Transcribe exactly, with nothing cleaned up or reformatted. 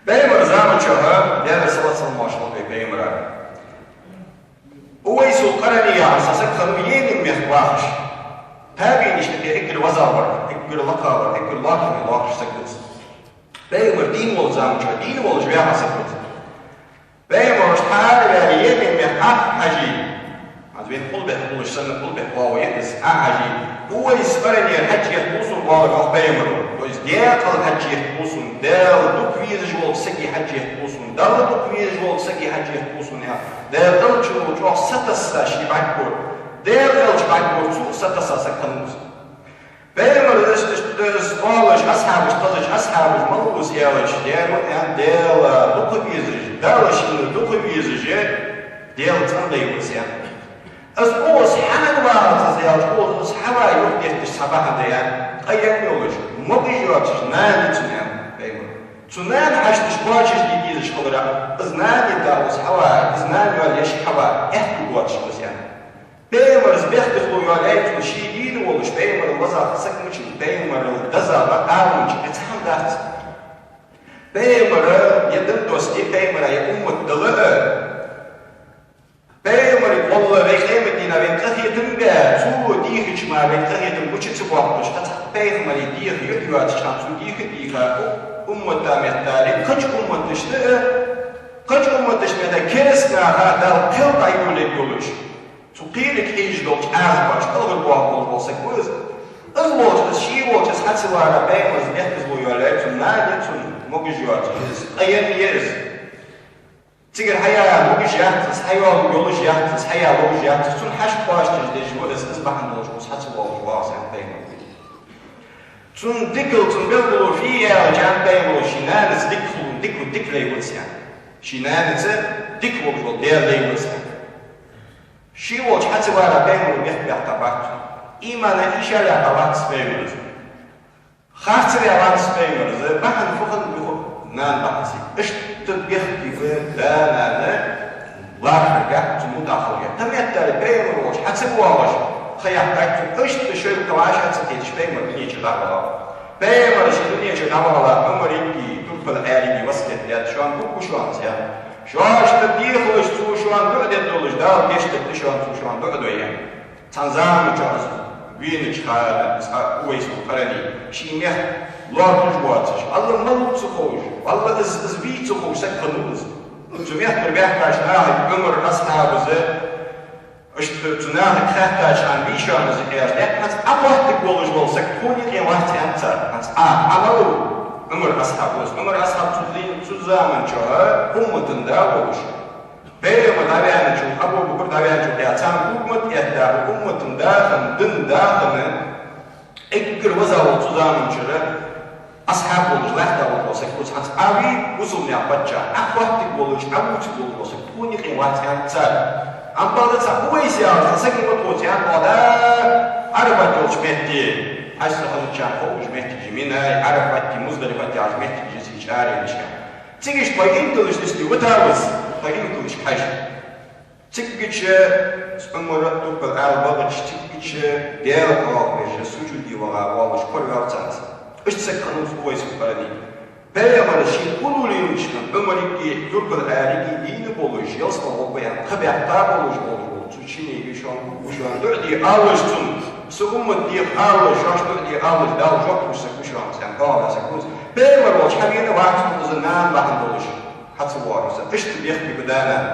Пайхамара заман чухь, Даьлера салот-салам хилда вай Пайхамара, Увайсул Къарани яхаш цхьа саг хиннав Йемен мехка вахаш. ТабиӀинашта юкъе эггара веза вар, эггара лакха вар, эггара лоархӀаме лоархӀаш саг ва из. Пайхамар дийна волча заман чухь дийна волаш ваьха саг ва из. Пайхамар иштта хьаараваьле Йемен мехка Ӏохьажий. ХӀанз вайна къулбехьа хулаш санна, къулбехьа воагӀа я из, Ӏохьажий. Увайс Къаранера хьаж еттабу сона, оалар йоах Пайхамара. То есть декъала хьаж еттабу сона, Даьла дукха везаш волча сага хьаж еттабу сона, Далла дукха везаш волча сага хьаж еттабу сона, яхаш. Даьла элчано чӀоагӀа сатесса ший бӀаргагур, Даьла элча бӀаргагур цо сатесса саг хиннав из. Пайхамара из, из, из оалаш, асхьабашта хезача, асхьабаша малув из аьлча, Даьла, аьнна, Даьла дукха везаш, Далла шийна дукха везаш, Даьла цӀен дай ва из, аьнна. Из укхаза хьанга вагӀа из аьлча, укхаза из хьаваь юхадетташ цхьа бахьан да, аьнна, къа ена йолаш, могаш йоацаш нана я цун, аьнна Пайхамара. Цу нана хьашташ кхоачашде дезаш хиларах, из нана йита укхаза хьаваь, из нана йоалаеш хьаваь, аьттув боацаш ва из, аьнна. Пайхамара из бехказло йоалаяьй цунна, ше дийна волаш, Пайхамара веза саг мича, Пайхамара деза ва, Ӏаламча кхы цхьа хӀама дац. Пайхамара е дин доссаде, Пайхамара е уммат дала а, Пайхамара гӀолла вай къематдийнахьа вайна къахетам бе, цо дийхача мара вайна къахетам гуча ца боаккхаш, тха цхьаккха пайхамара деха юкъ йоацача хана цо дийха а дийха, уммата меттел, кхыча умматашта а, кхыча умматашта меттел кераста наха Дала кхел дӀайолаергйолаш, цу кхерага хьежаш долча Ӏазапашта кӀалхарбоаккхаш вола саг ва из. Из волча, из ше волча, из хьа ца вара, Пайхамара из бехказло йоалаяьй цунна, нана я цун, могаш йоацаш я из, къа ена я из. Цигара хьаяла могаш яц из, хьайоалаяь йолаш яц из, хьаяла ловш яц из, цунна хьашт кхоачашдеш ва из, из бахьан долаш укхаза хьа ца воалаш вагӀа из, аьнна Пайхамара. Цун дикал, цун белгало фу я аьлча, аьнна Пайхамара, ший нанас дика хул, дика, дика лай ва из, аьнна. Ший нанас дика волаш вола Даьла лай ва из, аьнна. Ше волча хьа ца вара Пайхамара бехк баьккха бац цун. Имана ийша лаьрхӀа вац Пайхамара из. Харцваь вац Пайхамара из, бахьан фу хиннад, юха нана бахьан сий. Иштта бехке ба да-нана лархӀарга, цун мутӀахьа хиларга. Тха меттел Пайхамар волча хьа ца воагӀаш ха яьккхай цун, иштта шоайла кхы вӀаший ца кхеташ Пайхамар дунен чу дӀавахав. Пайхамар ше дунен чу дӀавахале Ӏумарагеи Турпал-Ӏаьлиге васкет даьд: шоана гургва шоана из, аьнна. Шоашта дехалаш цо шоана дуӀа дергдолаш, Дала гешт дергда шоана, цо шоана дуӀа дой, аьнна. Цхьан заман чухь из венача хана, из Увайсул Къарани, ший мехка лоархӀаш воацаш, валлахӀи, малув ца ховш, валлахӀи, из, из вий ца ховш саг хиннав из. Цу мехкара баьхкача нахага Ӏумар асхьабас, иштта цу нахага хаьттача хана, вий шоана из аьлча, тӀаккха хӀанз Ӏа хоаттаргволаш вола саг тхона юкъе вац, аьннад цар. ХӀанз Ӏа, Ӏа малув? Ӏумар асхьаб ва из. Ӏумар асхьаб цу зи-, цу заман чухь уммата да волаш. Пайхамар дӀаваьнначул, Абу Бакр дӀаваьнначул тӀехьа царна гургмат этта, уммата да хинна, дина да хинна, эггара веза вола цу заман чура асхьаб волаш латта вола саг ва из. ХӀанз Ӏа вий бусалба наьха паччахь, Ӏа хоаттаргволаш, Ӏа вувцаргволаш вола саг тхона юкъе вац, аьннад цар. Амма бакъда цхьа Увайс яхаш цхьа саг ва тхоца, аьннад, оаха Ӏарафат йолча метте, хьаж ца хилча ховш моттигаш, Минай, Ӏарафати, Муздалифати яхаш моттигаш я из, чӀаренашка. Цига иштта тхоай инкалашта нийсде витав из, тхоай инкалашка хьажа. Цигача, Ӏумара Турпал-Ӏаьла багӀача, цигача Даьла къоабалбеш, сужуде ваха волаш, кораваьв царца. Иштта саг хиннав из Увайсул Къарани. Пайхамара ший уллув лелача хана Ӏумарагеи Турпал-Ӏаьлагеи дийна болаш, ялсмала гӀоргва аьнна, кхаъ баьккха болаш, болаш, болаш, цу шиннега шоана гургва шоана дуӀа де алалаш цунна, са уммата деха алалаш, шоашта дуӀа де алалаш, Дала жоп луш саг ва шоана, аьнна, къоабалдаь саг ва из. Пайхамар волча хьавена вац хьона из нана бахьан долаш. Хьа ца воагӀаш из, иштта бехке ба да-нана.